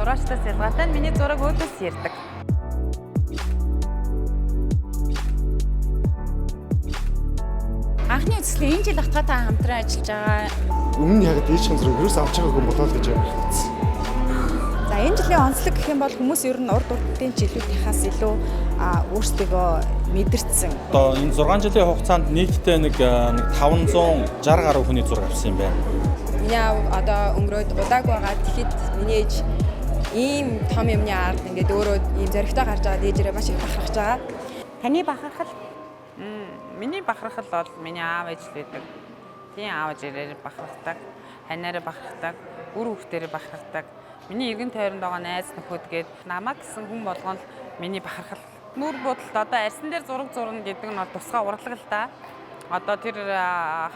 Зураачдаас ялгаатай нь миний зураг өөдөөс ярьдаг. Анхны үзэсгэлэн энэ жил Атгатай хамтран ажиллаж байгаа. Өмнө нь яг дээшхэн зураг ерөөс авч байгаагүй болоо л гэж бодсон. За, энэ жилийн онцлог гэх юм бол хүмүүс ер нь урд урдын жилүүдийнхаас илүү өөрсдийгөө мэдэрсэн. Одоо энэ 6 жилийн хугацаанд нийтдээ нэг 560 гаруй хүний зураг авсан юм байна. Миний аав одоо өнгөрөөд удаагүй байгаа. Тэгэхэд миний ээж ийм том юмны ард ингээд өөрөө ийм зоригтой гарч байгаа дээжээрээ маш их бахархаж байгаа. Таны бахархал? Миний бахархал бол миний аав ээж л байдаг. Тийм, аав ээжээрээ бахархдаг, ханиараа бахархдаг, үр хүүхдээрээ бахархдаг. Миний эргэн тойронд байгаа найз нөхөд гээд намайг гэсэн хүн болгоно л миний бахархал. Нүр будалд одоо арьсан дээр зураг зурна гэдэг нь бол тусгай урлаг л да. Одоо тэр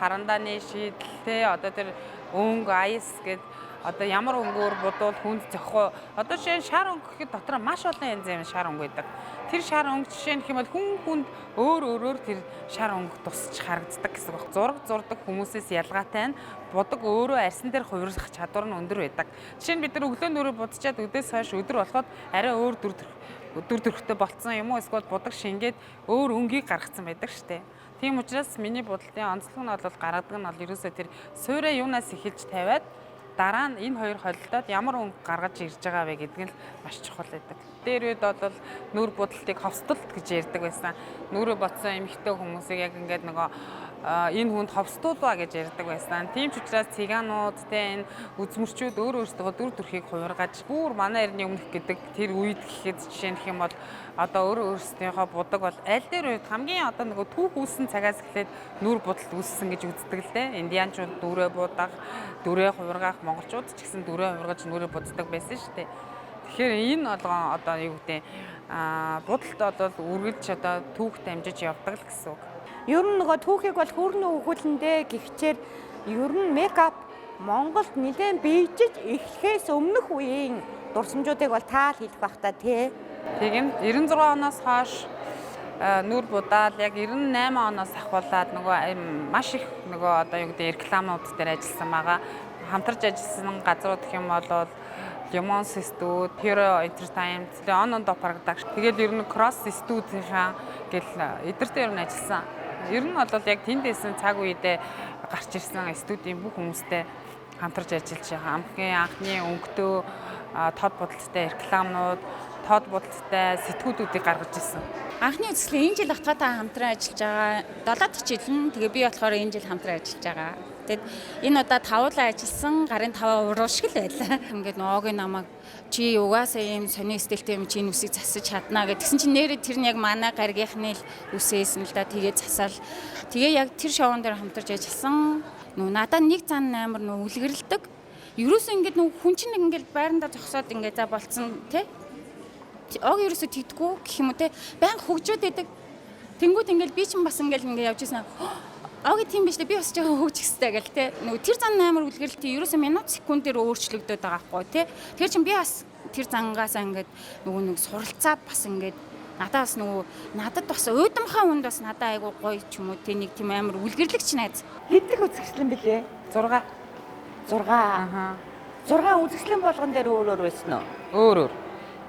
харандааны шийдэл те, одоо тэр өнгө аяс гээд одоо ямар өнгөөр будвал хүнд зохих вэ? Одоо жишээ нь шар өнгө гэхэд дотор маш олон янзын юм шар өнгө байдаг. Тэр шар өнгө жишээ нь гэх юм бол хүн хүнд өөр өөрөөр тэр шар өнгө тусч харагддаг гэсэн үг. Зураг зурдаг хүмүүсээс ялгаатай нь будаг өөрөө арьсан дээр хувирах чадвар нь өндөр байдаг. Жишээ нь бид нар өглөө нүрээ будчаад өдөөс хойш өдөр болоход арай өөр дүр төрхтэй болцсон юм уу? Эсвэл будаг шингээд өөр өнгийг гаргацсан байдаг штэ. Тийм учраас миний будалтын онцлог нь бол гаргадаг нь бол ерөөсөө тэр суурэ юунаас эхэлж тавиад дараа нь энэ хоёр холилдоод ямар өнгө гаргаж ирж байгаа вэ гэдэг нь л маш чухал байдаг. Дээр үед бол нүр будалтыг ховсдолт гэж ярьдаг байсан. Нүрээ ботсон эмэгтэй хүмүүсийг яг ингээд нөгөө энэ хүнд ховсдуулаа гэж ярьдаг байсан. Тийм ч учраас цыганууд те, энэ үзмэрчүүд өөр өөрсдөө дүр төрхийг хувиргаж бүр манай эртний өмнөх гэдэг тэр үед гэхэд жишээ нь гэх юм бол одоо өөр өөрсдийнхөө будаг бол аль дээр үед хамгийн одоо нөгөө түүх үүссэн цагаас эхлээд нүр будалт үүссэн гэж үздэг л дээ. Индианчууд дүрээ будах, дүрээ хувиргаах, монголчууд ч гэсэн дүрээ хувиргаж нүрээ буддаг байсан шүү дээ. Тэгэхээр энэ болгон одоо юу гэдэг будалт бол үргэлж одоо түүх дамжиж явдаг л гэсэн үг. Ер нь нөгөө түүхийг бол хүүрнэ өгүүлэндээ гихчээр ер нь мейкап Монголд нэлээд биежиж эхлэхээс өмнөх үеийн дурсамжуудыг бол таал хэлэх бах та тий. Тийм, 96 оноос хойш нүр будаал яг 98 оноос ахуулаад нөгөө маш их нөгөө одоо юу гэдэг рекламууд дээр ажилласан байгаа. Хамтарч ажилласан газрууд гэх юм бол Lemon Studio, Hero Entertainment, On On Production. Тэгээд ер нь Cross Studio-ийн гэл эдэртээ ер нь ажилласан. Ер нь бол яг тэнд байсан цаг үедээ гарч ирсэн студийн бүх хүмүүстэй хамтарч ажиллаж байгаа. Хамгийн анхны өнгөтөө тод будалттай рекламнууд, тод будалттай сэтгүүлүүдийг гаргаж ирсэн. Анхны үзэсгэлэн энэ жил Атгатай хамтран ажиллаж байгаа. 7 дахь жил нь тэгээ би болохоор энэ жил хамтран ажиллаж байгаа. Тэгэд энэ удаа тавуулаа ажилласан, гарын таваа уруу шиг л байлаа. Ингээд нөөгийн намайг чи угаасаа ийм сони стилтэй юм чи энэ үсийг засаж чаднаа гэх. Тэгсэн чинь нэрээ тэр нь яг манай гаргийнхны л үсээсэн л да. Тэгээ засаал. Тэгээ яг тэр шоун дээр хамтарч ажилласан. Нүү надад нэг зан амар нүү үлгэрэлдэг. Ерөөсөө ингээд нүү хүн чинь ингээд байрандаа зогсоод ингээд за болцсон тий. Ог ерөөсөө тэгдэггүй гэх юм уу те. Баян хөгжөөд байдаг. Тэнгүүд ингээд би чинь бас ингээд ингээд явж ирсэн. Оги тийм биш үү, би бас жоохон хөгжих хэрэгтэй гэл те. Нөгөө тэр зан амар үлгэрэлтий ерөөсөө минут секундээр өөрчлөгдөд байгаа байхгүй те. Тэр чинь би бас тэр зангаасаа ингээд нөгөө нэг суралцаад бас ингээд надад бас нөгөө надад бас уйдамхай хүнд бас надад айгу гоё ч юм уу те, нэг тийм амар үлгэрлэгч найз. Хэдэх үзэсгэлэн бэлээ? 6. 6. Аха. 6 үзэсгэлэн болгон дээр өөр өөр байсан уу? Өөр өөр.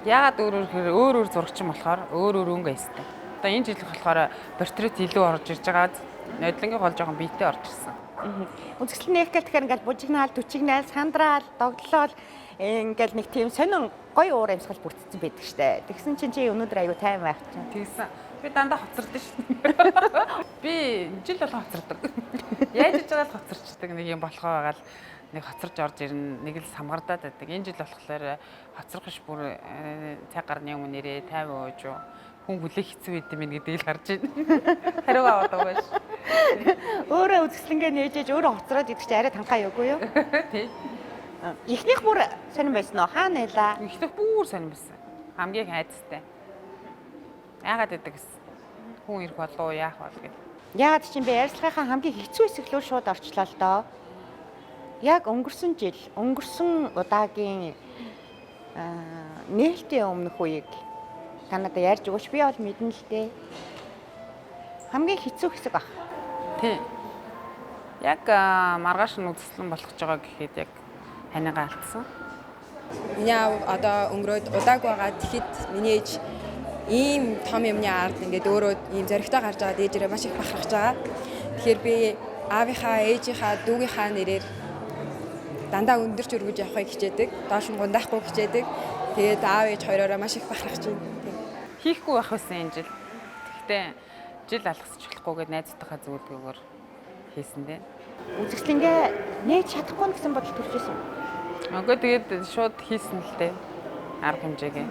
Яагаад өөр өөр гэхээр өөр өөр зурагчин болохоор өөр өөр өнгө аястай. Одоо энэ жил болохоор портрет илүү орж ирж байгаа. Нодлонгийн гол жоохон биетэй орж ирсэн. Үзэсгэлэн нээх гэхээр ингээл бужигнаал, түчигнаал, сандраал, догдлол ингээл нэг тийм сонин гоё уур амьсгал бүрдсэн байдаг штэ. Тэгсэн чинь чи өнөөдөр аюу тайван байх чинь. Тэгсэн. Би дандаа хоцордсон шүү. Би жил болгон хоцордог. Яаж иж байгаа л хоцорчдаг нэг юм болохоо байгаа л нэг хоцорж орж ирнэ, нэг л самгардаад байдаг. Энэ жил болохоор хоцрох биш бүр цаг гарны өмнө нэрээ 50 ууж юу. Хүн хүлээх хэцүү байд юм гэдгийг л харж байна. Хариу аваад байгаа ш. Өөрөө үзэсгэлэнгээ нээжээж өөрөө хоцроод идэх чи арай танхаа юугүй юу? Тий. Эхнийх бүр сонирн байсан уу? Хаана байлаа? Эхнийх бүр сонирн байсан. Хамгийн хайцтай. Яагаад гэдэг гэсэн. Хүн ирэх болов уу, яах бол гэх. Яагаад чинь би ярьцлагынхаа хамгийн хэцүү хэсэг рүү шууд орчлоо л доо. Яг өнгөрсөн жил, өнгөрсөн удаагийн нээлтийн өмнөх үеийг та надад ярьж өгөөч. Би бол мэднэ л дээ. Хамгийн хэцүү хэсэг баг. Тий. Яг маргааш нь үзэсгэлэн болох гэж байгаа гэхэд яг ханигаа алдсан. Миний аав одоо өнгөрөөд удаагүй байгаа. Тэгэхэд миний ээж ийм том юмны ард ингээд өөрөө ийм зоригтой гарч байгаа ээжээрээ маш их бахархаж байгаа. Тэгэхээр би аавынхаа, ээжийнхаа, дүүгийнхаа нэрээр дандаа өндөрч өргөж явахыг хичээдэг. Доош нь гундаахгүй хичээдэг. Тэгээд аав ээж хоёроороо маш их бахархаж байна. Хийхгүй байх байсан энэ жил. Тэгэхдээ жил алгасч болохгүйгээд найзтайхаа зөвлөгөөгөөр хийсэн дээ. Үзэсгэлэнгээ нээж чадахгүй гэсэн бодол төрж исэн. Үгүй, тэгээд шууд хийсэн л дээ. Арга хэмжээгээ.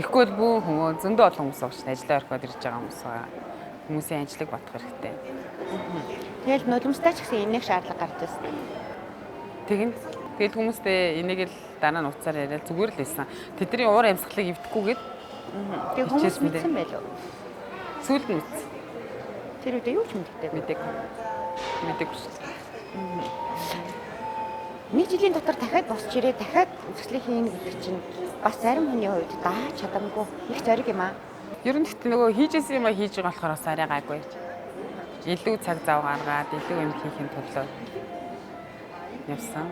Тэгэхгүй бол бүү хүмүүс зөндөө олон хүмүүс байгаа шин ажиллаа орхиод ирж байгаа хүмүүс байгаа. Хүмүүсийн ажлыг бодох хэрэгтэй. Тэгэл нулимстай ч гэсэн энийх шаардлага гарч ирсэн. Тэгнь. Тэгэл хүмүүстэй энийг л дараа нь уцаар яриад зүгээр л байсан. Тэдний уур амьсгалыг эвдэхгүйгээд Тэгээ хүмүүс мэдсэн байлуу? Сүүлд нь мэдсэн. Тэр үедээ юу ч мэддэггүй. Мэдээгүй. Мэдээгүй шүү дээ. Нэг жилийн дотор дахиад босч ирээ, дахиад үзэсгэлэн хийнэ гэдэг чинь бас зарим хүний хувьд дааж чадамгүй их зориг юм аа. Ер нь гэхдээ нөгөө хийжсэн юм а хийж байгаа болохоор бас арай гайгүй. Илүү цаг зав гаргаад илүү юм хийхин төлөө явсан.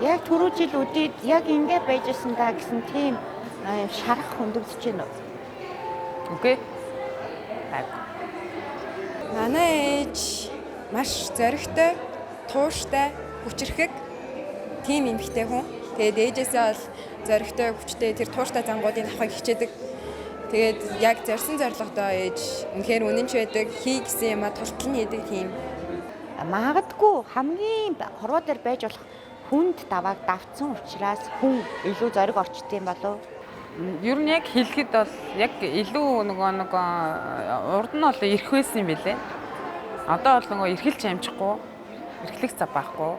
Яг түрүү жил үдээд яг ингэ байж исэн да гэсэн тийм шарах хөндөгдөж байна уу? Үгүй. Гайгүй. Манай ээж маш зоригтой, тууштай, хүчирхэг тийм эмэгтэй хүн. Тэгээд ээжээсээ бол зоригтой, хүчтэй тэр тууштай зангуудыг авахыг хичээдэг. Тэгээд яг зорьсон зорилгодоо ээж үнэхээр үнэнч байдаг, хий гэсэн юмаа тултал нь хийдэг тийм. Магадгүй хамгийн хорвоо дээр байж болох хүнд давааг давтсан учраас хүн илүү зориг орчдөг юм болов уу? Ер нь яг хэлэхэд бол яг илүү нөгөө нэг урд нь бол ирэх байсан юм билээ. Одоо бол нөгөө эрхэлж амжихгүй, эрхлэх зав байхгүй.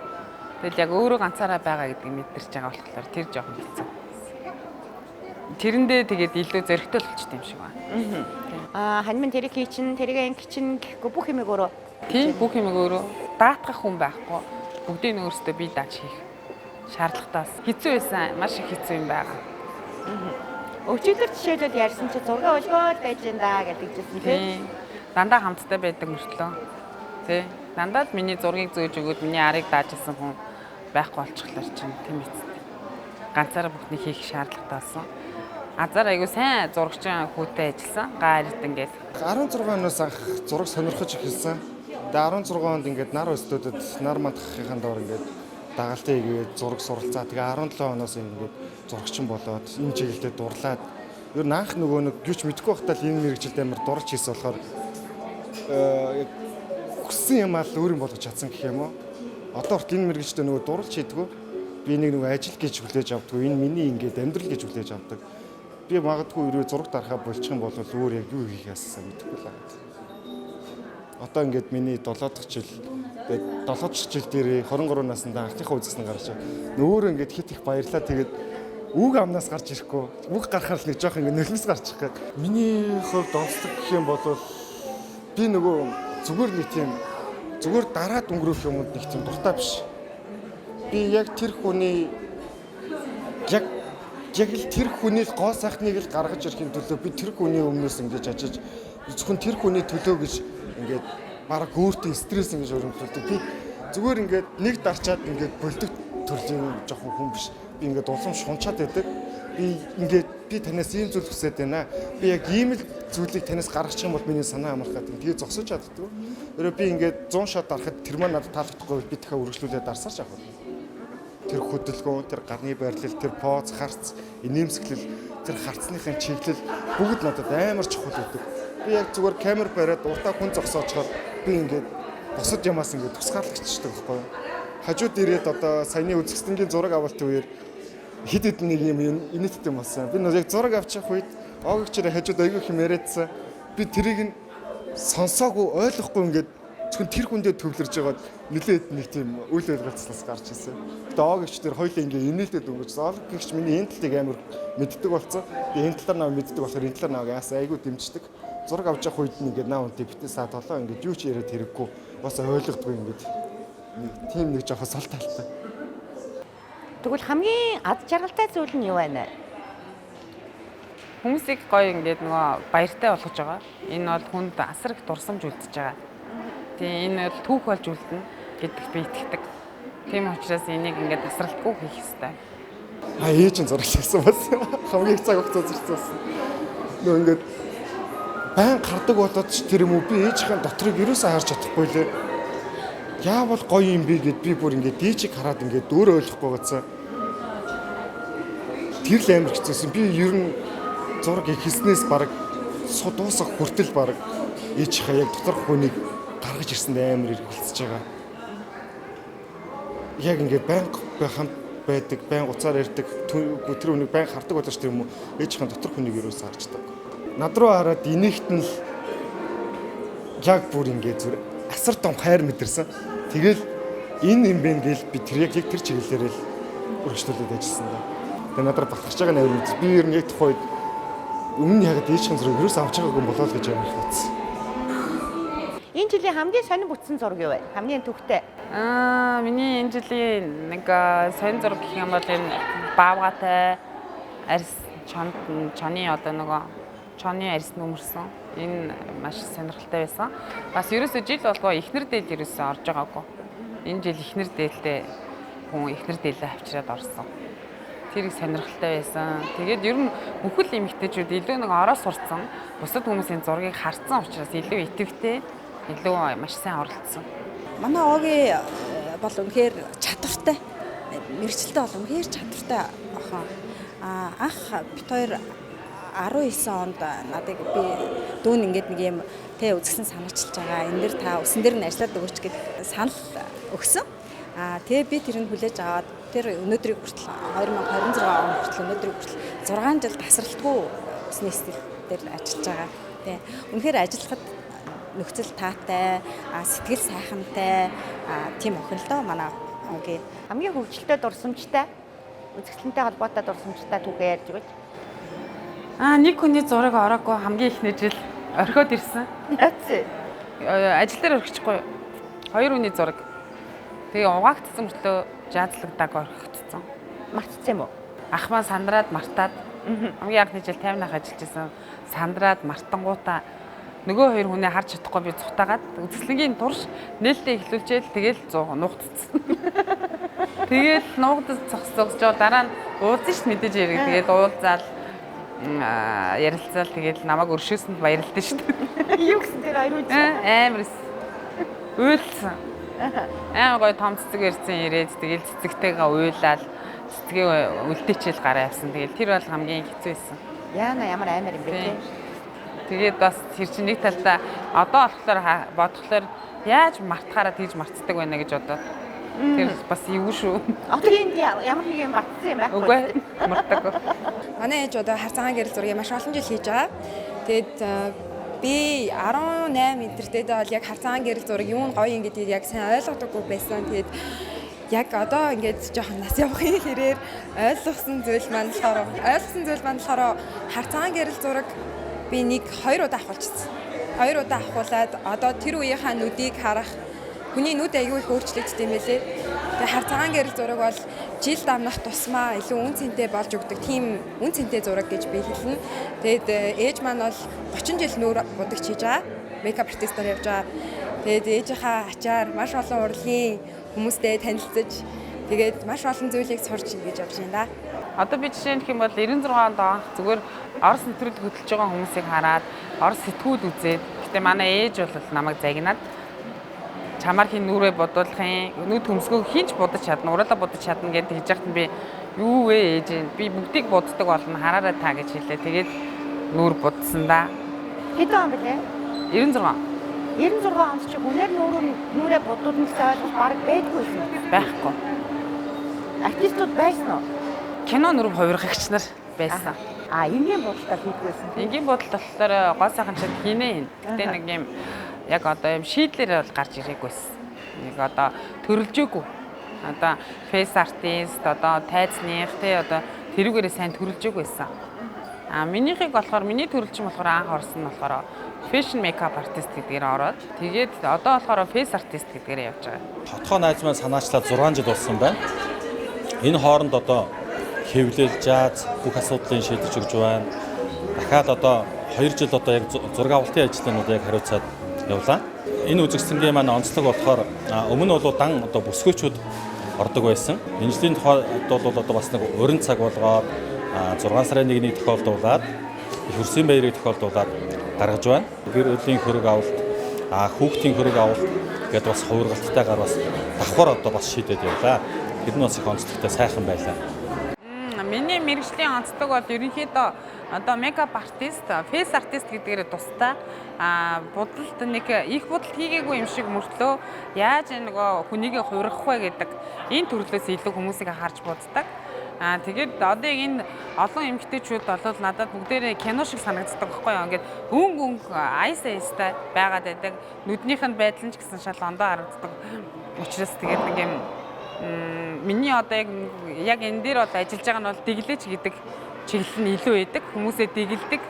Тэгэл яг өөрөө ганцаараа байгаа гэдгийг мэдэрч байгаа болохоор тэр жоохон хэцүү. Тэрэндээ тэгээд илүү зоригтой болчихд юм шиг байна. Аа, хань минь тэрийг хий чин, тэрийг анги чин гэхгүй бүх юмыг өөрөө. Тийм, бүх юмыг өөрөө даатгах хүн байхгүй. Бүгдийг нь өөрсдөө бие дааж хийх шаардлагатай бас. Хэцүү байсан, маш их хэцүү юм байгаа. Өчигдөр жишээлбэл ярьсан чи зураг өлгөөл байж энэ да гэдэг жисэн тийм. Дандаа хамттай байдаг мөртлөө. Тий. Дандаа л миний зургийг зөөж өгөөд миний арыг дааж исэн хүн байхгүй болчихлоор чинь тийм эцэст. Ганцаараа бүхнийг хийх шаардлагатай болсон. Азар айгу сайн зурагчин хүүтэй ажилласан. Гаа эрдэн гээд. 16 оноос анх зураг сонирхож эхэлсэн. Тэгээ 16 онд ингээд нар өстөдөд нар мандахын доор ингээд дагалдаа хийгээд зураг суралцаа. Тэгээ 17 оноос ингээд зурагчин болоод энэ чиглэлдээ дурлаад ер нь анх нөгөө нэг юу ч мэдэхгүй байхдаа л энэ мэргэжилд амар дурж хийсэн болохоор яг хүссэн юм аа л өөр юм болгож чадсан гэх юм уу. Одоо хүртэл энэ мэргэжилдээ нөгөө дурлж хийдгүү. Би энийг нөгөө ажил гэж хүлээж авдаггүй. Энэ миний ингээд амьдрал гэж хүлээж авдаг. Би магадгүй өрөө зураг дарахаа болчих юм бол өөр яг юу хийх ясаа мэдэхгүй л байна. Одоо ингээд миний 7 дахь жил, тэгээд 7 дахь жил дээр 23 наснда анхныхаа үзэсгэлэн гарч байгаа. Өөрөө ингээд хит их баярлаа. Тэгээд үг амнаас гарч ирэхгүй. Үг гарахаар л нэг жоох ингээд нулимс гарч ирэх гээд. Миний хувьд онцлог гэх юм бол би нөгөө зүгээр нэг тийм зүгээр дараад өнгөрөх юмуд нэг тийм дуртай биш. Би яг тэр хүний яг л тэр хүний л гоо сайхныг л гаргаж ирэхин төлөө би тэр хүний өмнөөс ингэж ажиж зөвхөн тэр хүний төлөө гэж ингээд бараг өөртөө стресс ингэж өрөмжлүүлдэг. Би зүгээр ингээд нэг дарчаад ингээд болдог төрлийн жоохон хүн биш. Би ингээд улам шунчаад байдаг. Би ингээд би танаас ийм зүйл хүсээд байна. Би яг ийм л зүйлийг танаас гаргачих юм бол миний санаа амарх гэдэг. Тэгээ зогсож чаддгүй. Өөрөө би ингээд 100 шат дарахад тэр маань надад таалагдахгүй бол би дахиад үргэлжлүүлээд дарсаар ч авах. Тэр хөдөлгөөн, тэр гарны байрлал, тэр поз, харц, инээмсэглэл, тэр харцныхын чиглэл бүгд надад амар чухал байдаг. Би яг зүгээр камер бариад урдаа хүн зогсоочхоор би ингээд бусад юмас ингээд тусгаарлагдчихдаг байхгүй юу? Хажууд ирээд одоо саяны үзэсгэлэнгийн зураг авалтын үеэр хэд хэдэн нэг юм инээдтэй юм болсон. Би яг зураг авчих үед оогчрээ хажууд айгүй их юм яриадсан. Би тэрийг нь сонсоогүй, ойлгохгүй ингээд зөвхөн тэр хүндээ төвлөрж байгаад нэлээд нэг тийм үйл ойлголцлоос гарч ирсэн. Гэтэ оогч тэр хоёлаа ингээ инээлдээд өнгөрч. Оогч миний энэ талыг амар мэддэг болсон. Би энэ талаар наваа мэддэг болохоор энэ талаар наваа яасан айгүй дэмждэг. Зураг авч явах үед нь ингээд наа үнтэй битээ саа толоо ингээд юу ч яриад хэрэггүй. Бас ойлгодгүй ингээд тийм нэг жоохон сул талтай. Тэгвэл хамгийн ад жаргалтай зүйл нь юу байна вэ? Хүмүүсийг гоё ингээд нөгөө баяртай болгож байгаа. Энэ бол хүнд асар их дурсамж үлдэж байгаа. Тийм, энэ бол түүх болж үлдэнэ гэдэгт би итгэдэг. Тийм учраас энийг ингээд тасралтгүй хийх ёстой. Ээж нь зураг хийсэн бас. Хамгийн их цаг хугацаа зарцуулсан. Нөө ингээд байн гардаг болоод ч тэр юм уу би ээжийн дотрыг ерөөсөө харж чадахгүй лээ. Яавал гоё юм бэ гэд би бүр ингээд ээжийг хараад ингээд өөрөө ойлгохгүй гэсэн. Тэр л амар хэцүүсэн. Би ер нь зураг хийснээс баг дуусах хүртэл баг ээжийнхээ яг доторх хүнийг гаргаж ирсэнд амар эргэлзэж байгаа. Яг ингээд байнга хамт байдаг, байнга уцаар ярьдаг, тэр хүнийг байнга хардаг болооч тэр юм уу ээжийнхээ доторх хүнийг ерөөсөө харж чадаагүй. Над руу хараад инээхт нь л яг бүр ингээд зүр асар том хайр мэдэрсэн. Тэгэл энэ юм бэ гэл би тэр яг тэр чиглэлээр л өргөжлүүлээд ажилласан да. Тэгээ надад бахарч байгаа нь амар. Би ер нь яг тухайд өмнө яг ээжийн зураг ерөөсөө авч байгаагүй болоо л гэж амар их бодсон. Энэ жилийн хамгийн сонин бүтсэн зураг юу вэ? Хамгийн төвхтэй. Миний энэ жилийн нэг сонин зураг гэх юм бол энэ баавгатай арьс чоны одоо нөгөө чоны арьс нөмөрсөн. Энэ маш сонирхолтой байсан. Бас ерөөсөө жил болгоо эхнэр дээл ерөөсөө орж байгаагүй. Энэ жил эхнэр дээлтэй хүн эхнэр дээлээ авчираад орсон. Тэр их сонирхолтой байсан. Тэгээд ер нь бүхэл эмэгтэйчүүд илүү нэг ороо сурцсан, бусад хүмүүсийн зургийг харцсан учраас илүү идэвхтэй, илүү маш сайн оролцсон. Манай Оги бол үнэхээр чадвартай. Мэргэжилтэй бол үнэхээр чадвартай охин. Анх бит хоёр 19 онд надыг би дүүн ингээд нэг юм тэ үзэсгэлэн санаачилж байгаа. Энэ дэр та үсэн дээр нь ажиллаад өгөөч гэд санал өгсөн. Тэгээ би тэрийг хүлээж аваад тэр өнөөдрийг хүртэл 2026 он хүртэл өнөөдрийг хүртэл 6 жил тасралтгүй үсний стил дээр ажиллаж байгаа. Тэ. Үнэхээр ажиллахад нөхцөл таатай, сэтгэл сайхантай тийм охин л доо манай Оги. Хамгийн хөгжилтэй дурсамжтай, үзэсгэлэнтэй холбоотой дурсамжтай түүхээ ярьж өгөөч. Нэг хүний зураг ороогүй хамгийн ихний жил орхиод ирсэн. Ажил дээр орхичихгүй. Хоёр хүний зураг. Тэгээ угаагдсан мөртлөө жаазлагдааг орхигдсон. Мартцсан юм уу? Ах маань сандраад мартаад хамгийн анхны жил 50 нах ажиллаж исэн. Сандраад мартангуудаа нөгөө хоёр хүнээ харж чадахгүй би цухтаагаад үзэсгэлэнгийн турш нээлтээ эхлүүлжээл тэгэл нуугдцсан. Тэгэл нуугдаж зогсож дараа нь уулзсан ш мэдээж хэрэг. Тэгэл уулзаал ярилцаал тэгэл намайг өршөөсөнд баярлалаа шүү дээ. Юу гэсэн тэр хоёр хүн амар уйлсан. Амар гоё том цэцэг ирсэн ирээд тэгэл цэцэгтэйгээ уйлал цэцгээ үлдээчээл гараа явсан. Тэгэл тэр бол хамгийн хэцүү байсан. Яана ямар амар юм бэ те. Тэгээд бас тэр чинь нэг талдаа одоо болохоор бодглохлоор яаж мартахаараа тэгж мартдаг байна гэж бодоод тэр бас эвгүй шүү. Одоо энд ямар нэг юм мартсан юм байхгүй. Үгүй мартаагүй. Манай ээж одоо хар цагаан гэрэл зургийг маш олон жил хийж байгаа. Тэгээд би 18 энтертэйдээ бол яг хар цагаан гэрэл зураг юу нь гоё юм гэдгийг яг сайн ойлгодоггүй байсан. Тэгээд яг одоо ингээд жоохон нас явахын хэрээр ойлгосон зүйл маань болохоор хар цагаан гэрэл зураг би нэг 2 удаа авахулчихсан. 2 удаа авахулаад одоо тэр үеийнхаа нүдийг харах хүний нүд аягүй их өөрчлөгддөг юм байлээ. Тэгээ хар цагаан гэрэл зураг бол жил дамнах тусмаа илүү үн цэнтэй болж өгдөг тийм үн цэнтэй зураг гэж би хэлнэ. Тэгээд ээж маань бол 30 жил нүүр будагч хийж байгаа. Мейкап артистаар явж байгаа. Тэгээд ээжийнхаа ачаар маш олон урлагийн хүмүүстэй танилцаж тэгээд маш олон зүйлийг сурч ингэж явж байна да. Одоо би жишээ нь гэх юм бол 96 онд анх зүгээр Орос нэвтрүүлэг хөтлөж байгаа хүмүүсийг хараад Орос сэтгүүл үзээд гэтээ манай ээж бол намайг загнаад чамаар хин нүрээ бодуулах юм, нүд хөмсгөө хинч будаж чадна, ураалаа будаж чадна гэдээ хэлж яхад нь би юу вэ ээж би бүгдийг буддаг болно хараарай та гэж хэлээ. Тэгээд нүүр будсан да. Хэдэн он бэлээ? 96. 96 онд чи хүнээр нүрээ будуулна гэсэн ойлголт бараг байдгүй юм. Байхгүй. Артистууд байсан уу? Кино нүрээ хувиргагч нар байсан. Энгийн бодолтой хийдгүйсэн. Энгийн бодолт болохоор гоо сайхан чад хийнэ. Гэтэ нэг юм яг одоо юм шийдлэр бол гарч ирээгүйсэн. Нэг одоо төрөлжөөгүй. Одоо фейс артист, одоо тайзных тий одоо тэрүүгээрээ сайн төрөлжөөгүй байсан. Минийхийг болохоор миний төрөлчин болохоор анх орсон нь болохоор fashion makeup artist гэдгээр ороод тэгээд одоо болохоор face artist гэдгээр явж байгаа. Хотхоо найз маань санаачлаад 6 жил болсон байна. Энэ хооронд одоо хэвлэл, жааз бүх асуудлыг шийдэж өгч байна. Дахиад одоо 2 жил одоо яг зураг авалтын ажлынууд яг хариуцаад явлаа. Энэ үзэсгэлэнгийн маань онцлог болохоор өмнө нь бол дан одоо бүсгүйчүүд ордог байсан. Энэ жилийн тухайд бол одоо бас нэг уран цаг болгоод 6 сарын 1-ний тохиолдуулаад их хөрсийн баярыг тохиолдуулаад гаргаж байна. Гэр бүлийн хөрөг авалт, хүүхдийн хөрөг авалт гэдээ бас хувиргалттайгаар бас давхар одоо бас шийдээд явлаа. Тэр нь бас их онцлогтой сайхан байлаа. Миний мэргэжлийн онцлог бол ерөнхийдөө одоо makeup artist, face artist гэдгээр тустай. Будалд нэг их будалт хийгээгүй юм шиг мөртлөө яаж нөгөө хүнийгээ хувиргах вэ гэдэг энэ төрлөөс илүү хүмүүсийг харж буддаг. Тэгээд одоо яг энэ олон эмэгтэйчүүд бол надад бүгдээрээ кино шиг санагддаг байхгүй юу? Ингээд өнгө өнгө айс айстай байгаад байдаг. Нүднийх нь байдал нь ч гэсэн шал ондоо харагддаг. Учраас тэгээд нэг юм миний одоо яг энэ дээр бол ажиллаж байгаа нь бол дэглээч гэдэг чиглэл нь илүү байдаг. Хүмүүсээ дэгэлдэг.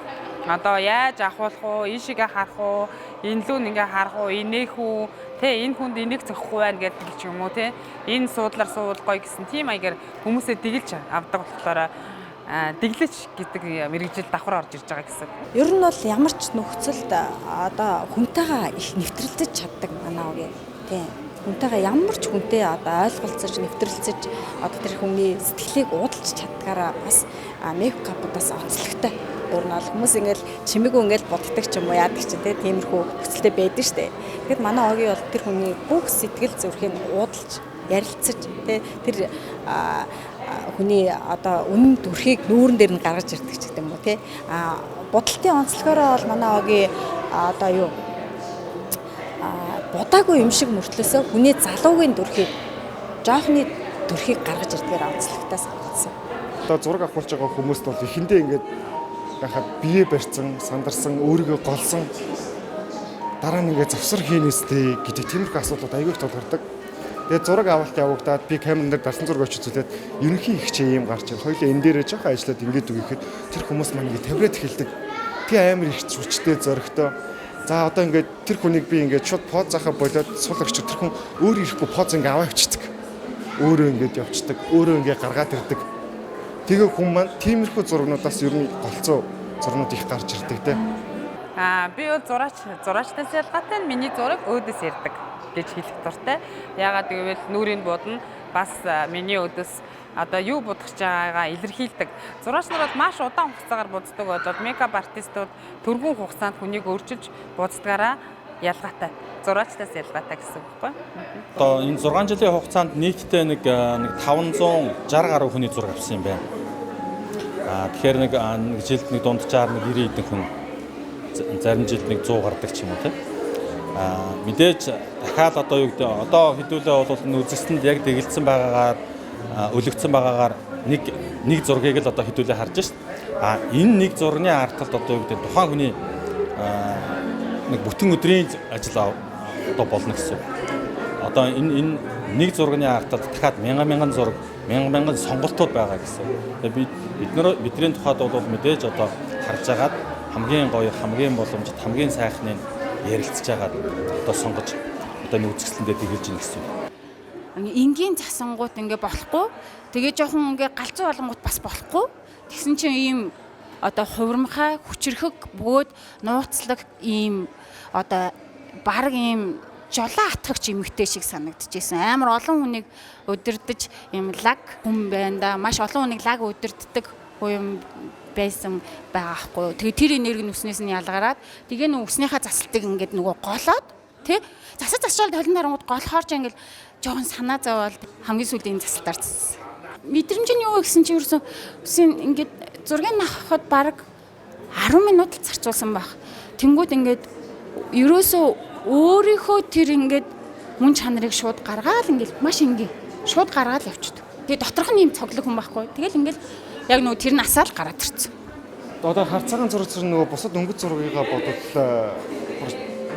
Одоо яаж ахуулах уу, ийшээгээ харах уу, энэ лүү ингээ харах уу, инээх үү, тэ энэ хүнд энийг зохихгүй байна гэдэг ч юм уу, тэ энэ суудлаар суувал гоё гэсэн тийм маягаар хүмүүсээ дэгэлж авдаг болохоор дэглээч гэдэг мэргэжил давхар орж ирж байгаа гэсэн. Ер нь бол ямар ч нөхцөлд одоо хүнтэйгээ их нэвтрэлдэж чаддаг манай үгүй. Тийм. Хүнтэйгээ ямар ч хүнтэй одоо ойлголцож, нэвтрэлцэж одоо тэр хүний сэтгэлийг уудалж чаддгаараа бас мейкапудаас онцлогтой. Ер нь бол хүмүүс ингээл чимээгүй ингээл буддаг ч юм уу яадаг ч тийм тиймэрхүү нөхцөлтэй байдаг штэ. Тэгэхэд манай огийн бол тэр хүний бүх сэтгэл зүрхийг уудалж, ярилцаж тийм тэр хүний одоо үнэн төрхийг нүүрэн дээр нь гаргаж ирдэг ч гэдэг юм уу тий. Будалтын онцлогоороо бол манай огийн одоо юу будаагүй юм шиг мөртлөөсөө хүний залуугийн төрхийг, жоохны төрхийг гаргаж ирдгээр онцлогтой санагдсан. Одоо зураг авахулж байгаа хүмүүст бол эхэндээ ингээд байхад бие барьсан, сандарсан, өөрийгөө голсон дараа нь ингээд завсар хийнэстэй гэдэг тиймэрхүү асуудлууд аягүй их тулгардаг. Тэгээд зураг авалт явагдаад би камеран дээр дарсан зураг очиж үзүүлээд ерөнхий их чи ийм гарч ир. Хоёулаа энэ дээрээ жоохон ажиллаад ингээд үгээхэд тэр хүмүүс маань ингээд тавиад эхэлдэг. Тэгээ амар их хүчтэй зоригтой. За одоо ингээд тэр хүнийг би ингээд шууд поз заахаа болоод сул өгч тэр хүн өөр ирэхгүй поз ингээд аваа явчихдаг. Өөрөө ингээд явчихдаг, өөрөө ингээд гаргаад ирдэг. Тэгээ хүн маань тиймэрхүү зургнуудаас ер нь голцоо зургнууд их гарч ирдэг те. Би бол зураачтаас ялгаатай нь миний зураг өөдөөс ирдэг гэж хэлэх дуртай. Яагаад гэвэл нүрийн будна бас миний өөдөөс одоо юу будах гэж байгаагаа илэрхийлдэг. Зураач нар бол маш удаан хугацаагаар буддаг болоод makeup artist ууд түргэн хугацаанд хүнийг өөрчилж буддгаараа ялгаатай. Зураачтаас ялгаатай гэсэн үг байхгүй. Одоо энэ 6 жилийн хугацаанд нийтдээ нэг 560 гаруй хүний зураг авсан юм байна. Тэгэхээр нэг жилд нэг дунджаар нэг 90 хэдэн хүн, зарим жилд нэг 100 гардаг ч юм уу те. Мэдээж дахиад одоо юу гэдэг одоо хэдүүлээ бол энэ үзэсгэлэнд яг дэгэлдсэн байгаагаар өлөгдсөн байгаагаар нэг зургийг л одоо хэдүүлээ харж шít. Энэ нэг зургийн ард талд одоо юу гэдэг тухайн хүний нэг бүтэн өдрийн ажил одоо болно гэсэн. Одоо энэ нэг зургийн ард талд дахиад мянган зураг, мянган сонголтууд байгаа гэсэн. Тэгээ бидний тухайд бол мэдээж одоо харж агаад хамгийн гоё, хамгийн боломжит, хамгийн сайхныг ярилцж агаад одоо сонгож одоо нэг үзэсгэлэндээ дэгэлж гин гэсэн. Энгийн засангууд ингээ болохгүй. Тэгээ жоохон ингээ галзуу болонгууд бас болохгүй. Тэгсэн чинь ийм одоо хувирмхай, хүчрхэг бөгөөд нууцлаг ийм одоо баг ийм жолоо атгагч эмэгтэй шиг санагдчихсэн. Амар олон хүнийг удирдах ийм лаг хүн байна да. Маш олон хүнийг лаг удирддаг юм байсан байгаа хгүй. Тэгээ тэр энерги нь үснээс нь ялгараад тэгээ нөө үснийхээ засалтыг ингээд нөгөө голоод тий засаж засчаал толон дарангууд голохоор ч ингээд жоохон санаа зовоол хамгийн сүүлийн засалтаар зассан. Мэдрэмж нь юу гэсэн чинь ерөөсөн үсийн ингээд зургийг авахад бараг 10 минут л зарцуулсан байх. Тэнгүүд ингээд ерөөсөө өөрийнхөө тэр ингээд мөн чанарыг шууд гаргаал ингээд маш энгийн шууд гаргаал явчихдаг. Тэгээ доторх нь ийм цоглог хүн байхгүй. Тэгэл ингээд яг нөгөө тэр нь асаал гараад ирсэн. Одоо хар цагаан зураг зэрэг нөгөө бусад өнгөт зургийгаа бодвол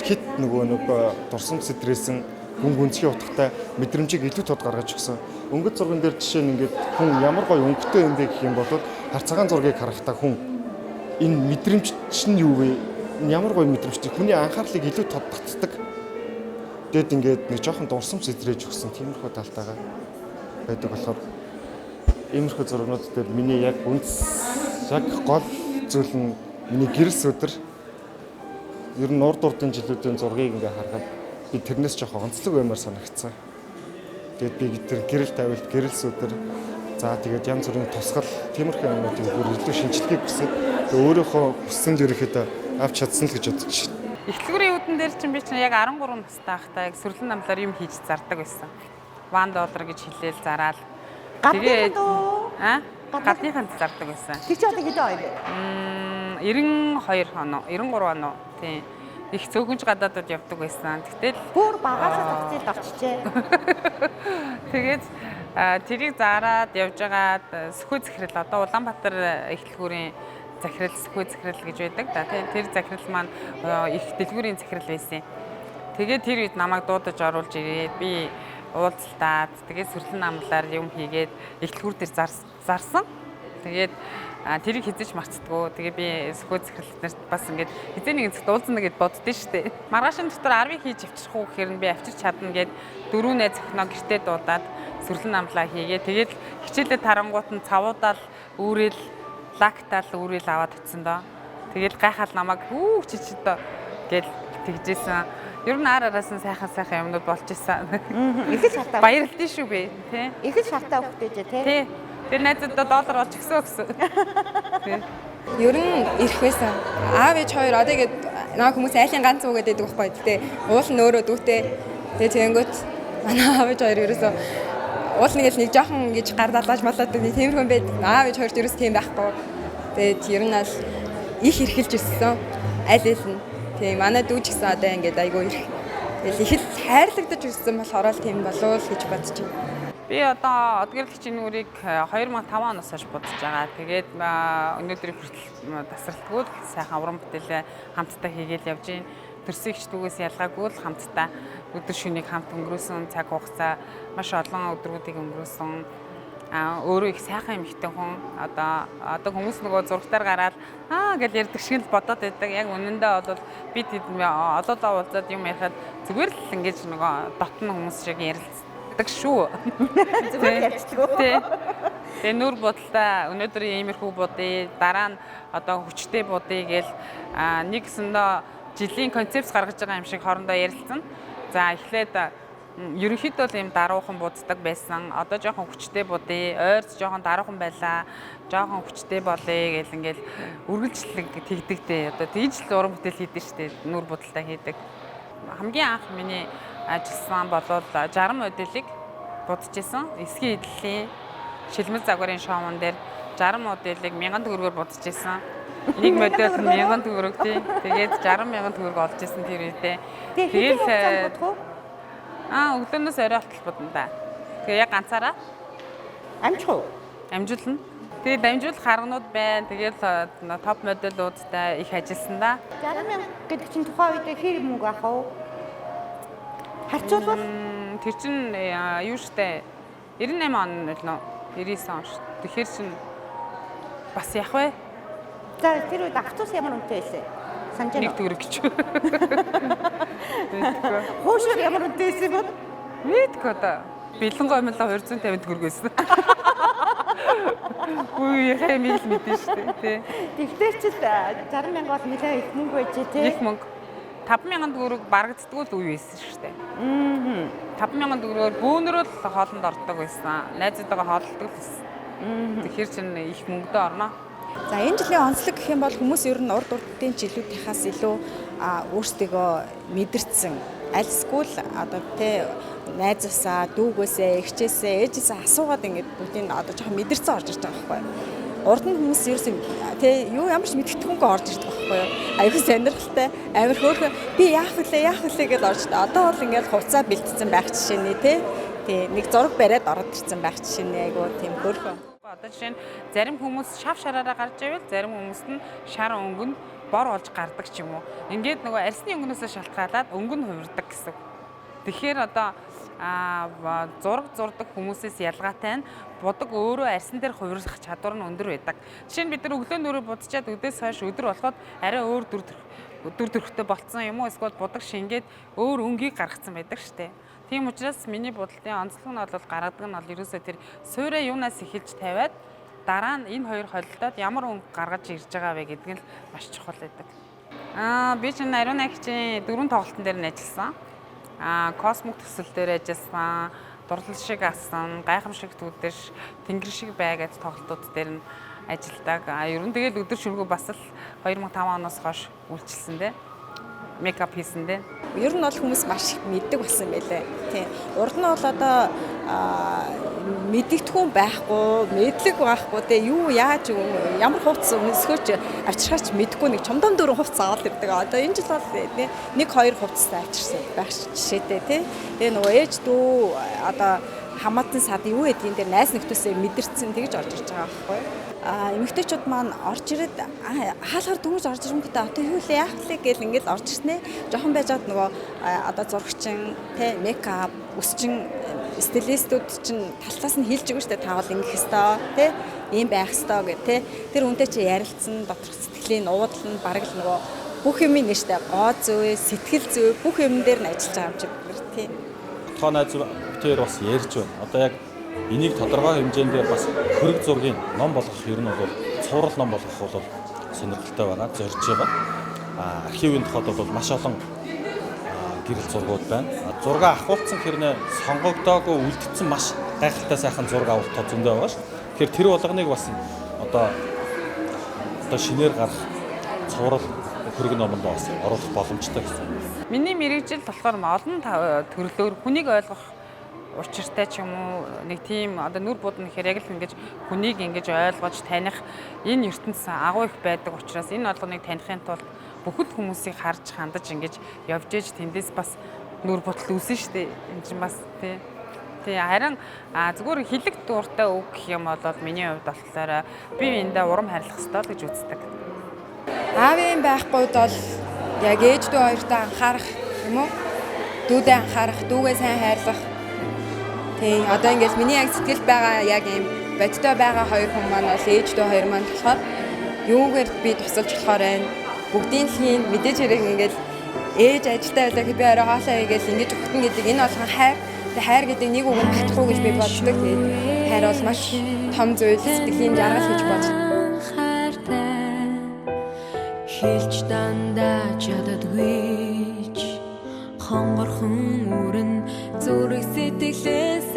хит нөгөө нэг дурсамж сэтрээсэн гүн гүнзгий утгатай мэдрэмжийг илүү тод гаргаж өгсөн. Өнгөт зурган дээр жишээ нь ингээд хүн ямар гоё өнгөтэй юм бэ гэх юм бол хар цагаан зургийг харахтаа хүн энэ мэдрэмж чинь юу вэ? Энэ ямар гоё мэдрэмж чинь хүний анхаарлыг илүү тод татдаг. Тэгэд ингээд нэг жоохон дурсамж сэтрээж өгсөн тиймэрхүү талтайгаа байдаг болохоор иймэрхүү зургнууд дээр миний яг үндэс яг гол зүйл нь миний гэрэлс өдөр ер нь урд урдын жилүүдийн зургийг ингээ харахад би тэрнээс жоохон онцлог баймар санагдсан. Тэгээд би тэр гэрэл тавилт, гэрэл сүдэр, за тэгээд янз бүрийн тусгал тиймэрхүү юмнуудыг бүр илүү шинжилгээг хүсээд тэгээд өөрийнхөө хүссэн л ерөнхийдөө авч чадсан л гэж бодож байна. Эхлэгүрийн үүдэн дээр чинь би чинь яг 13 настай байхдаа яг сүрлэн намлаар юм хийж зардаг байсан. 1 доллар гэж хэлээл зараал. Гадныханд уу? Аа? Гадныханд зардаг байсан. Тэр чи одоо хэдэн он бэ? 92 он уу, 93 он уу. Тийм. Их цөөхөнч гадаадад явдаг байсан. Гэтэл бүр багасаа зах зээлд орчихжээ. Тэгээд тэрийг зараад явж байгаад сөхөө захирал одоо Улаанбаатар эхлэгүүрийн захирал сөхөө захирал гэж байдаг. Да тийм, тэр захирал маань их дэлгүүрийн захирал байсан юм. Тэгээд тэр үед намайг дуудаж оруулж ирээд би уулзалтаад тэгээд сүрлэн намлаар юм хийгээд эхлэгүүр дээр зарсан. Тэгээд тэрийг хизэж марцдаггүй. Тэгээ би сөхөө захирал нарт бас ингээд хизээ нэгэн цагт уулзна гэд боддөө штэ. Маргаашин дотор 10-ыг хийж авчрах уу гэхээр нь би авчирч чадна гэд дөрөв найз охиноо гэртээ дуудаад сүрлэн намлаа хийгээ. Тэгээд хичээлээ тарангуут нь цавуудаал үүрэл лактаал үүрэл аваад очсон доо. Тэгэл гайхаал намайг хүү чи чи доо гэл тэгжсэн. Ер нь ар араас нь сайхан сайхан юмнууд болж исэн. Их л шартаа. Баярлалаа шүү би, тий. Их л шартаа өгтөөж тий. Тий. Тэр найзуудаа доллар олж өгсөн гэсэн. Тий. Ер нь ирэх байсан. Аав ээж хоёр одоо ингээд наа хүмүүс айлын ганц уу гэдэг байхгүй. Гэтэ уул нь өөрөө дүүтэй. Тэгээ тэгэнгүүт манай аав ээж хоёр ерөөсөө уул нэг л нэг жоохон ингэж гар далааж малаадаг нэг тиймэрхүү байд. Аав ээж хоёрт ерөөс тийм байхгүй. Тэгээд ер нь аль их эрхэлж өссөн. Аль аль нь. Тийм манай дүү ч гэсэн одоо ингээд айгүй ирэх. Тэгэл их л хайрлагдаж өссөн болохоор л тийм болов уу гэж бодож байна. Би одоо одгэрлагчийн нүрийг 2005 оноос хойш будаж байгаа. Тэгээд өнөөдрийн хүртэл тасралтгүй л сайхан уран бүтээлээ хамтдаа хийгээл явж байна. Төрсөн эгч дүүгээс ялгаагүй л хамтдаа өдөр шөнийг хамт өнгөрөөсөн цаг хугацаа маш олон өдрүүдийг өнгөрөөсөн. Өөрөө их сайхан эмэгтэй хүн. Одоо хүмүүс нөгөө зургатаар гараад аа гэж ярьдаг шиг л бодоод байдаг. Яг үнэндээ бол би тэд олоолаа уулзаад юм ярихад зүгээр л ингэж нөгөө дотн хүмүүс шиг ярилцдаг шүү. Зүгээр ярьцдаг. Тий. Тэгээ нүр будалтаа өнөөдөр иймэрхүү будъя, дараа нь одоо хүчтэй будъя гээл нэг гэсэндээ жилийн концепц гаргаж байгаа юм шиг хоорондоо ярилцсан. За эхлээд ерөнхийдөө л ийм даруухан буддаг байсан. Одоо жоохон хүчтэй будъя, ойрц жоохон даруухан байлаа, жоохон хүчтэй болъё гэл ингээл үргэлжлэг тэгдэг дээ. Одоо тэгж л уран бүтээл хийдэж штэ, нүр будалтаа хийдэг. Хамгийн анх миний ажилласан болвол 60 моделийг будаж исэн. Эсгийн эдлийн шилмэл загварын шоун дээр 60 моделийг 1000 төгрөгөөр будаж исэн. Нэг модель нь 1000 төгрөг тий. Тэгээд 60,000 төгрөг олж исэн тэр үедээ. Тэгээд будах уу? Өглөөнөөс орой болтол будна да. Тэгээ яг ганцаараа амжих уу? Амжуулна. Тэгээд дамжуулах арганууд байна. Тэгээд топ моделуудтай их ажилласан да. 60,000 гэдэг чинь тухайн үед хэр мөнгө ах вэ? Харьцуулбал тэр чинь юу штэ 98 он нөлөө 99 он шүү. Тэгэхээр чин бас явах вэ? За тэр үед автобус ямар үнэтэй байсан? Санаж байна уу? 1 төгрөг гэж. Хуушуур ямар үнэтэй байсан юм бэ? Мэдгүй одоо. Бэлэн гомдлоо 250 төгрөг байсан. Үгүй яхаа юм л мэдэн шүү дээ, тий. Тэгтэр чи 60,000 бол нэлээ их мөнгө байж тий. Их мөнгө. 5,000 төгрөг барагддаггүй л үе байсан шүү дээ. 5,000 төгрөгөөр бөөнөрөө л хоолнд ордог байсан. Найзуудтайгаа хооллодог л байсан. Тэгэхээр чин их мөнгөдөө орно. За энэ жилийн онцлог гэх юм бол хүмүүс ер нь урд урдын жилүүдийнхаас илүү өөрсдийгөө мэдэрсэн. Альсгүй л одоо тэ найзаасаа, дүүгөөсөө, эгчээсээ, ээжээсээ асуугаад ингээд бүгдийг одоо жоохон мэдэрсэн орж ирж байгаа байхгүй юу? Урд нь хүмүүс ерөөсөө тэ юу ямар ч мэдгэдэггүйгээ орж ирдэг байхгүй юу? Аюу сонирхолтой, амар хөөрхөн би яах вүлээ, яах вүлээ гэдээ орж ирдэг. Одоо бол ингээд хувцас бэлтцсэн байх жишээний тэ. Тий, нэг зураг бариад ороод ирсэн байх жишээний айгуу тийм хөөрхөн. Одоо жишээ нь зарим хүмүүс шав шараараа гарч ивэл зарим хүмүүст нь шар өнгө нь бор болж гардаг ч юм уу. Ингээд нөгөө арьсны өнгөнөөсөө шалтгаалаад өнгө нь хувирдаг гэсэн. Тэгэхээр одоо зураг зурдаг хүмүүсээс ялгаатай нь будаг өөрөө арьсан дээр хувирах чадвар нь өндөр байдаг. Жишээ нь бид нар өглөө нүрээ будчаад өдөөс хойш өдөр болоход арай өөр дүр төрхтэй болцсон юм уу? Эсвэл будаг шингээд өөр өнгийг гаргацсан байдаг штэ. Тийм учраас миний бодолтын онцлог нь бол гаргадаг нь бол ерөөсөө тэр суурэ юунаас эхэлж тавиад дараа нь энэ хоёр холилдоод ямар өнгө гаргаж ирж байгаа вэ гэдэг нь л маш чухал байдаг. Би чинь Ариун агчийн 4 тоглолтын дээр нь ажилласан. Космик төсөл дээр ажилласан, Дурлал шиг асан, гайхамшиг түдэш, тэнгэр шиг бай гэж тоглолтууд дээр нь ажилладаг. А ер нь тэгэл өдөр шөнөгүй бас л 2005 оноос хойш үйлчилсэн дээ. Makeup хийсэн дээ. Ер нь бол хүмүүс маш их мэддэг болсон байлээ. Тийм. Урд нь бол одоо мэдэгдэхүүн байхгүй, мэдлэг байхгүй те юу яаж ямар хувцас өмсгөөч авчирхаач мэдэхгүй нэг чомдом дөрөв хувцас аваад ирдэг. Одоо энэ жил бол нэг хоёр хувцастай авчирсан байх жишээтэй те. Тэгээ нөгөө ээж дүү одоо хамаатан сад юу гэдгийг дээр найз нөхдөөсөө мэдэрсэн тэгж орж ирж байгаа байхгүй юу? Эмэгтэйчүүд маань орж ирээд хаалгаар дөнгөж орж ирэнгүүтээ одоо юу лээ яах лээ гэл ингээл орж ирснэ. Жохон байжгаад нөгөө одоо зурагчин те makeup өсчин стилистүүд чинь талаас нь хэлж өгнө штэ та бол ингэх ёстой те ийм байх ёстой гэх те тэр үнтэй чи ярилцсан доторх сэтгэлийн уудлан бараг л нөгөө бүх юм нэ штэ гоо зүй сэтгэл зүй бүх юм дээр нь ажиллаж байгаа юм чи бид нар тийм. Тоо найз битээр бас ярьж байна. Одоо яг энийг тодорхой хэмжээнд бас хөрөг зургийн ном болгох ер нь бол цуврал ном болгох бол сонирхолтой байгаа, зорж байгаа. Архивын тухайд бол маш олон гэрэл зургууд байна. Зураг авахулсан хэрнээ сонгогдоогүй үлдсэн маш гайхалтай сайхан зураг авалтаа зөндөө байгаа ш. Тэгэхээр тэр болгоныг бас одоо шинээр гарах цуврал хөрөг номонд бас оруулах боломжтой гэсэн. Миний мэргэжил болохоор олон төрлөөр хүнийг ойлгох учиртай ч юм уу нэг тийм одоо нүр будна гэхээр яг л ингэж хүнийг ингэж ойлгож таних энэ ертөнц агуу их байдаг учраас энэ болгоныг танихын тулд бүхэл хүмүүсийг харж хандаж ингэж явж ээж тэндээс бас нүр бутал үүсэн шүү дээ. Энэ чинь бас тий. Тий харин зүгээр хилэг дуртай үг гэх юм бол миний хувьд болохоор би эндээ урам хайрлах ёстой л гэж үздэг. Аавын байхгүйд бол яг ээж дүү хоёртой анхаарах юм уу? Дүүдээ анхаарах, дүүгээ сайн хайрлах. Тийм одоо ингээл миний яг сэтгэл байгаа яг ийм бодтой байгаа хоёр хүн маань бол ээж дүү хоёр маань болохоор юугаар би тусалж болохоор байна. Бүгдийн л хийн мэдээж хэрэг ингээл ээж ажилдаа байлаа гэхэд би орой хоолоо хийгээл ингэж өгтөн гэдэг энэ болгон хайр. Тэгээ хайр гэдэг нэг үг нь батхгүй гэж би боддог. Тэгээд хайр бол маш том зүйл, сэтгэлийн жаргал гэж боддог. Хэлж дандаа чаддаггүй ч хонгорхон үрэн зүрх сэтгэлээс.